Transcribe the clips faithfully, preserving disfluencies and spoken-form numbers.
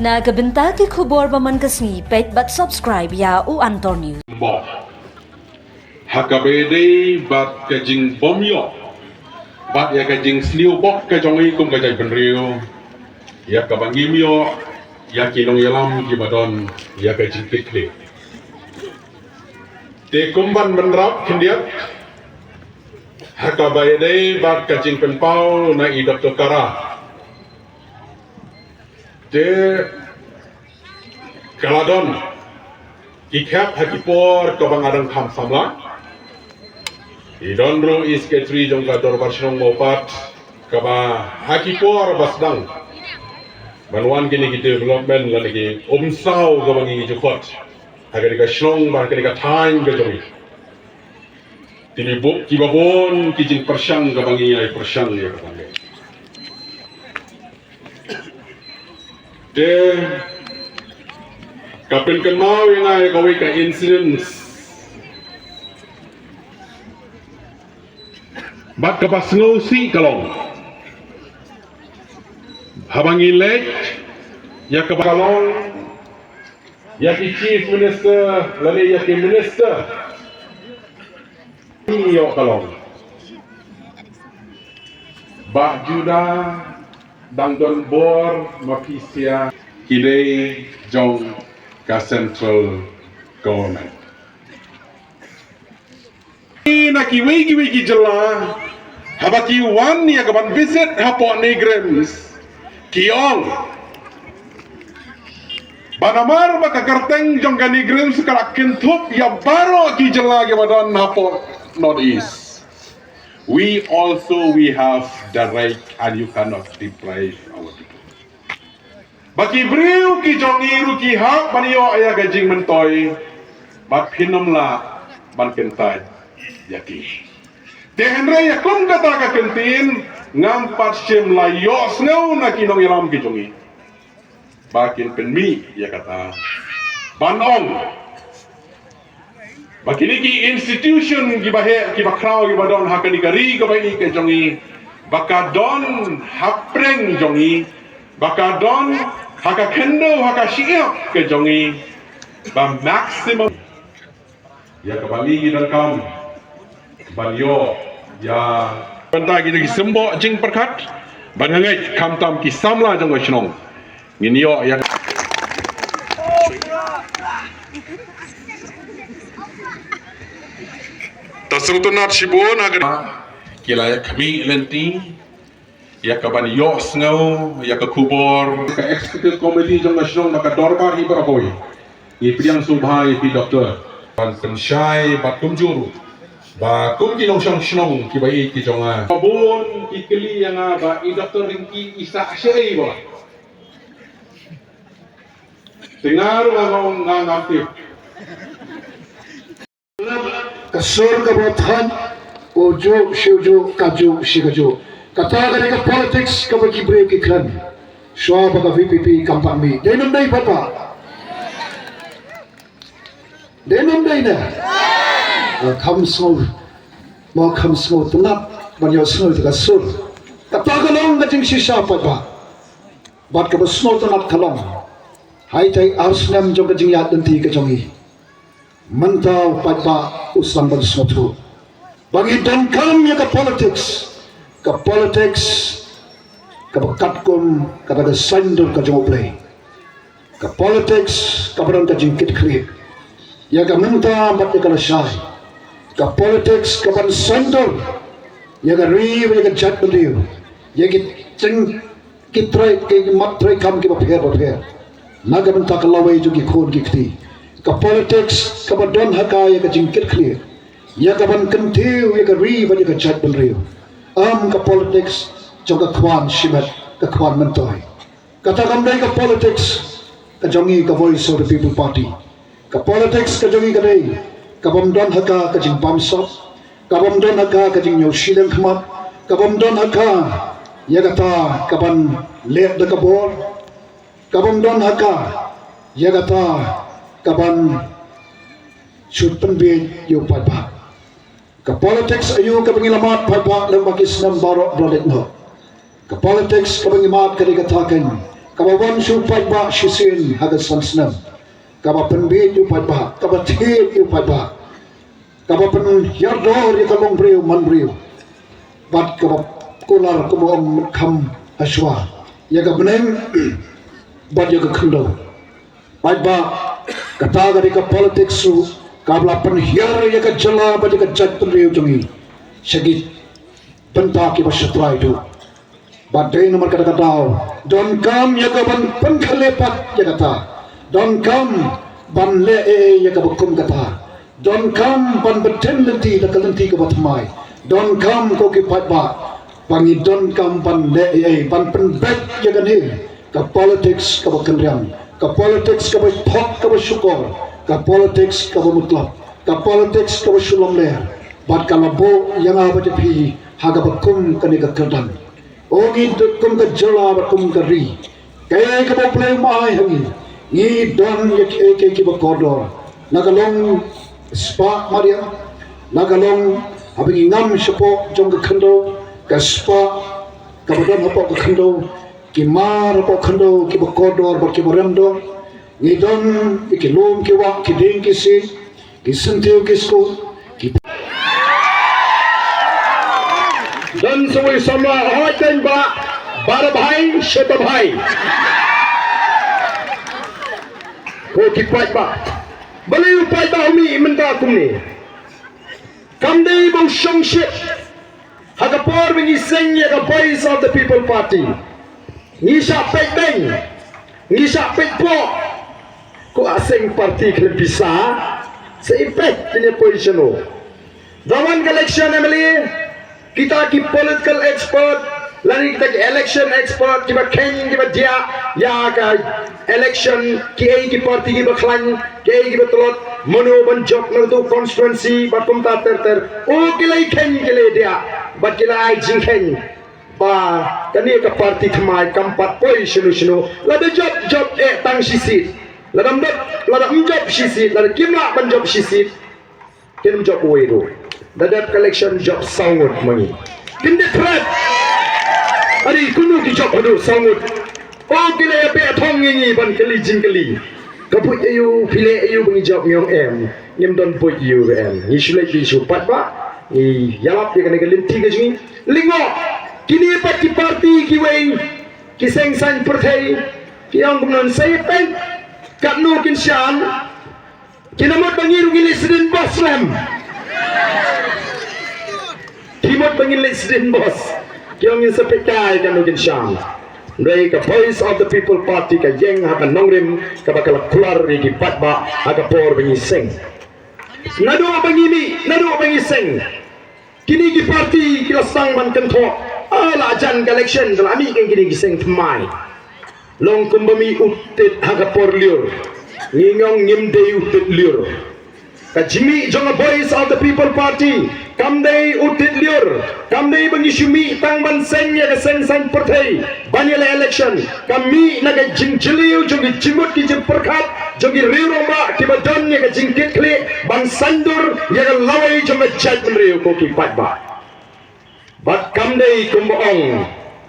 Na ka bynta ki khubor ba man ka sngi, peit bad subscribe ïa U Antor News. Bok. Ha kaba ïadei bad ka jingbym ïoh bad ïa ka jingsniew bok ka jong i kum ka jaitbynriew, ïa kaba ngim ïoh ïa ki nongïalam kiba don ïa ka jingkitkhlieh. Te kum ban bynrap khyndiat, ha kaba ïadei bad ka jingpynpaw na i Doktor Kara, te ka la don ki khep ha ki por kaba nga dang kham samla. I don ruh i Secretary jong ka Dorbar Shnong Mawpat, kaba ha ki por ba sdang ban wan kine ki development lane ki umsaw kaba ngi ju khot ha kane ka shnong bad ha kane ka thaiñ ka jong ngi. Te ki bun, kiba bun ki jingpyrshang kaba ngi ïai pyrshang ïa kaba ngi. Te ka pynkynmaw ïa nga ïa kawei ka incident bad kaba sngewsih ka long, haba ngi leit ïa kaba ka long ïa ki Chief Minister lane ïa ki Minister. Ïoh ka long ba juda dang don bor ma phi sia, ki dei jong ka central government. Na kiwei kiwei ki jylla, haba ki wan ïa ka ban visit hapoh NEIGRIHMS, ki ong ba namar ba ka kyrteng jong ka NEIGRIHMS ka la kynthup ïa baroh ki jylla kiba don hapoh North East. We also, we have the right and you cannot deprive our people. Ba ki briew ki jong ngi ruh ki hap ban ïoh ïa ka jingmyntoi, bad phin ym lah ban kyntait ïa ki. Te hynrei ïa kum kata ka kyntien, ngam pat shym la ïohsngew na ki nongïalam ki jong ngi ba kin pynmih ïa kata ban ong ba kine ki institution kiba heh kiba khraw kiba don ha kane ka ri kaba ïeit ka jong ngi, ba ka don hapdeng jong ngi, ba ka don ha ka khyndew ha ka shyiap ka jong ngi, ba maximum ïa kaba ngi ngi donkam ban ïoh ïa. Bynta kita ki symboh jingpyrkhat ba nga ngeit khamtam ki samla jong ka shnong ngin ïoh ïa. Ta sngewtynnat shibun ha ka ki la ïa khmih lynti ïa ka ban ïohsngew ïa ka khubor. Ka executive committee jong ka shnong bad ka dorbar hi baroh kawei, ngi pdiang sngewbha ïa phi Doktor. Ban pynshai bad kumjuh ruh ba kum ki nongshong shnong kiba ïeit ki jong nga, ba bun ki kylli ïa nga ba i Doktor Ringki i sah shaei ba. Te nga ruh nga ong nga ngam tip. Ka sur kaba thaiñ, u juh shi u juh, ka juh shi ka juh. Kata ka dei ka politics kaba ki briew ki kren. Shuwa ba ka V P P kam pat mih. Dei ne ym dei pat ba? Dei ne ym dei ne? Ah, kham sngew, mo kham sngewtynnat ban ïohsngew ïa ka sur. Kata ka long ka jingshisha pat ba. Bad kaba sngewtynnat ka long, ha itei ar snem jong ka jingïaid lynti ka jong ngi, mynta u paidbah u sdang ban sngewthuh ba ngi donkam ïa ka politics, ka politics kaba katkum kata ka saiñdur ka jong U Blei, ka politics kaba don ka jingkitkhlieh ïa ka mynta bad ïa ka lashai, ka politics kaban saiñdur ïa ka ri bad ïa ka jaitbynriew, ïa ki jing ki trei, ki mat treikam kiba pher bapher na ka bynta ka lawei jong ki khun ki kti. Ka politics kaba don ha ka ïa ka jingkitkhlieh ïa ka ban kyntiew ïa ka ri bad ïa ka jaitbynriew. Ym ka politics jong ka khwan shimet, ka khwan myntoi. Kata kam dei ka politics ka jong ngi ka Voice of the People Party. Ka politics ka jong ngi ka dei kabym don ha ka ka jingbamsap, kabym don ha ka ka jingñiew shiliang khmat, kabym don ha ka ïa kata kaban leh da ka bor, kabym don ha ka ïa kata kaban shu pynbiej ïa u paidbah. Ka politics aïu kaba ngi la mad paidbah lem bad ki snem baroh ba la leit noh? Ka politics kaba ngi mad ka dei kata kein, Kaba wan sha u paidbah shisien ha ka san snem. Kaba pynbieit ïa u paidbah, kaba thied ïa u paidbah. Kaba pynhiar dor ïa ka longbriew manbriew. Bad kaba kular kumba ong Mutkham hashwa. Ïa ka bneng bad ïa ka khyndew. Paidbah, kata ka dei ka politics ruh, kaba la pynhiar ïa ka jylla bad ïa ka jaitbynriew jong ngi sha ki bynta kiba shatrai duh. Bad dei namar kata ka daw, donkam ïa ka ban pynkhleh pat ïa kata. Donkam ban leh ei ei ïa kaba kum kata. Donkam ban bteng lynti da ka lynti kaba thymmai. Donkam ko ki paidbah, ba ngi donkam ban leh ei ei, ban pynbeit ïa kane ka politics kaba kynriang, ka politics kaba thok kaba shukor, ka politics kaba mutlop, ka politics kaba shu lamler. Bad ka la buh ïa nga bad ïa phi ha kaba kum kane ka kyrdan. O ngi dei kum ka jylla bad kum ka ri. Kaei kaba U Blei um ai ha ngi. Ngi don ïa kiei kiei kiba kordor. Na ka long spah mariang. Na ka long haba ngi ngam shapoh jong ka khyndew. Ka spah kaba don hapoh ka khyndew. Ki mar hapoh khyndew kiba kordor bad kiba rem dor. Ngi don ïa ki lum ki wah, ki dieng ki siej, ki syntiew ki skul, ki don sawei samla hoi teng ba, ba da bhai, sha da bhai. Ko ki paidbah. Balei u paidbah u mih mynta kumne? Kam dei ba u shongshit ha ka por ba ngi seng ïa ka Voice of the People Party. Ngi shah peit beiñ, ngi shah peit poh. Ko a seng party khlem pisa, sa i peit kine poi shano. Da wan ka election M L A, kita ki political expert lane kita ki election expert kiba kheiñ kiba diah ïa ka election, kiei ki party kiba khlaiñ, kiei kiba tlot, mano ban jop na tu constituency bad kumta ter ter. O ki la kheiñ ki la diah bad ki la ai jingkheiñ ba kane ka party thymmai kam pat poi shano shano. Lada jop jop eh tang shi seat, lada ym jop, lada ym jop shi seat, lada kim lah ban jop shi seat. Kin jop uwei ruh. Da dep ka election jop saw ngut ma ngi. Kin dep threat. Ari kumno ki jop haduh saw ngut. O ki la ïa peh thong ïa ngi ban kylli jingkylli. Ka buit aïu, phi leh aïu ba ngi jop, ngi ong em. Ngim don buit aïu ruh em. Ngi shu leit ngi shu pat ba. Ngi ïalap ïa kane ka lynti ka jong ngi. Lyngngoh. Kine pat ki party kiwei. Ki seng saiñ pyrthei. Ki ong kumno, sa ïa peit. Katno kin shan. Ki la mut ba ngi ruh ngi leit sdien bos lem. Ki mut ba ngi leit sdien bos. Ki ong ngin sa peit kai katno kin shan. Hynrei ka Voice of the People Party ka ïeng ha ka nongrim kaba ka la kular ïa ki paidbah ha ka por ba ngi seng. Naduh ba ngi mih, naduh ba ngi seng. Kine ki party ki la sdang ban kynthoh. Ah, la jan ka election ka la mih kine ki seng thymmai. Long kumba mih u tit ha ka por lyiur. Ngi ong ngim dei u tit lyiur. Ka jingmih jong ka Voice of the People Party kam dei u tit lyiur. Kam dei ba ngi shu mih tang ban seng ïa ka seng saiñ pyrthei ban ïaleh election. Ka mih na ka jingjylliew jong ki jingmut ki jingpyrkhat jong ki riew rangbah kiba don ïa ka jingkitkhlieh ban saiñdur ïa ka lawei jong ka jaitbynriew, ko ki paidbah. Bad kam dei kumba ong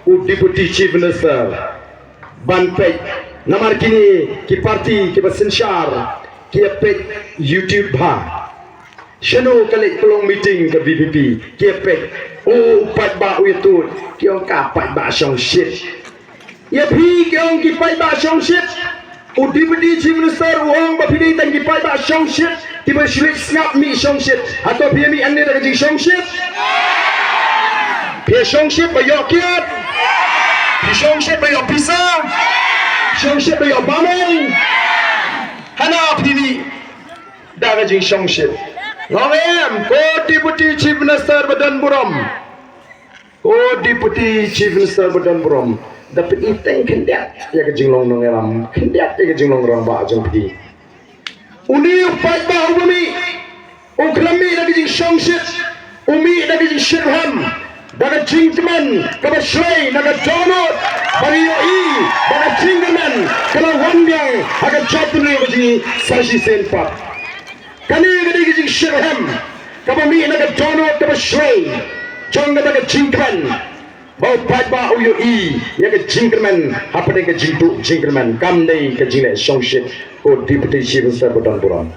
u Deputy Chief Minister ban peit, namar kine ki party kiba synshar ki ïa peit YouTube bha. Shano ka leit pynlong meeting ka V P P, ki ïa peit, o, u paidbah u ïathuh, ki ong ka paidbah shongshit. Ïa phi ki ong ki paidbah shongshit. U Deputy Chief Minister u ong ba phi dei tang ki paidbah shongshit, kiba shu leit sngap mih shongshit. Hato phi ïa mih hangne da ka jingshongshit? Phi shongshit ba ïoh kiad? Phi shongshit ba ïoh pisa? Shongshit ba ïoh bameng? Hana phi mih da ka jingshongshit. Long em, ko Deputy Chief Minister ba don burom. Ko Deputy Chief Minister ba don burom. Da phi iteng khyndiat ïa ka jinglong nongïalam, khyndiat ïa ka jinglong rangbah jong phi. Une u paidbah uba mih, u khlem mih da ka jingshongshit, u mih da ka jingshitrhem, da ka jingkmen kaba shlei na ka dohnud, ba ngi ïohi ba ka jingkmen ka la wan biang ha ka jaitbynriew ka jong ngi sa shisien pat. Kane ka dei ka jingshitrhem kaba mih na ka dohnud kaba shlei jong kata ka jingkmen. Ba u paidbah u ïohi ïa ka jingkyrmen hapdeng ka jingduh jingkyrmen, kam dei ka jingleh shongshit ko Deputy Chief Minister ba don burom.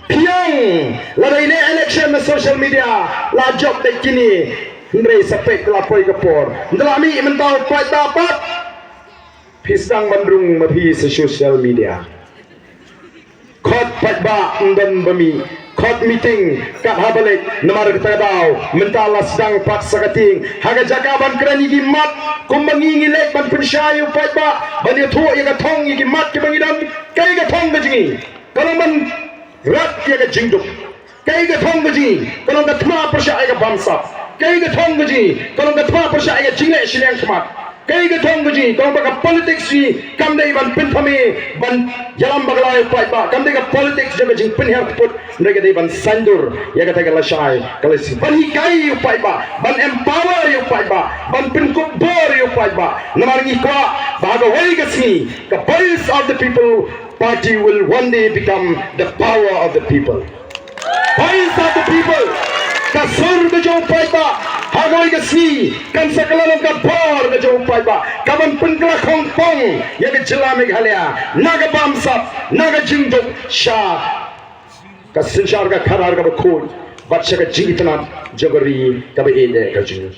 Pyrshang lada i leh election na social media, la jop da kine, hynrei sa peit la poi ka por. Nda la mih mynta u paidbah pat, phi sdang ban rung ma phi sa social media. Khot paidbah ym don ba mih, khot meeting kat ha ba leit, namar kata ka daw mynta la sdang pat sa ka tieng. Ha ka jaka ban kren ïa ki mat kumba ngi ngi leit ban pynshai ïa u paidbah, ban ïathuh ïa ka thong ïa ki mat kiba ngi don. Kaei ka thong ka jong ngi? Ka long ban rat ïa ka jingduk. Kaei ka thong ka jong ngi? Ka long ka thma pyrshah ïa ka bamsap. Kaei ka thong ka jong ngi? Ka long ka thma pyrshah ïa ka jingleh shiliang khmat. Kaei ka thong ka jong ngi? Ka long ba ka politics jong ngi kam dei ban pynthame, ban ïalam bakla ïa u paidbah, kam dei ka politics jong ka jingpynhiar kput, hynrei ka dei ban saiñdur ïa kata ka lashai ka lasi, ban hikai ïa u paidbah, ban empower ïa u paidbah, ban pynkup bor ïa u paidbah. Namar ngi kwah ba ha kawei ka sngi ka Voice of the People Party will one day become the power of the people. Voice of the people. Ka sur ka jong u paidbah ha kawei ka sngi kan sa kylla long ka bor ka jong u paidbah, ka ban pynkylla khongpong ïa ka jylla Meghalaya na ka bamsap, na ka jingduk, sha ka synshar ka khadar kaba khuid bad sha ka jingitynnad jong ka ri kaba ïeit ka jong ngi.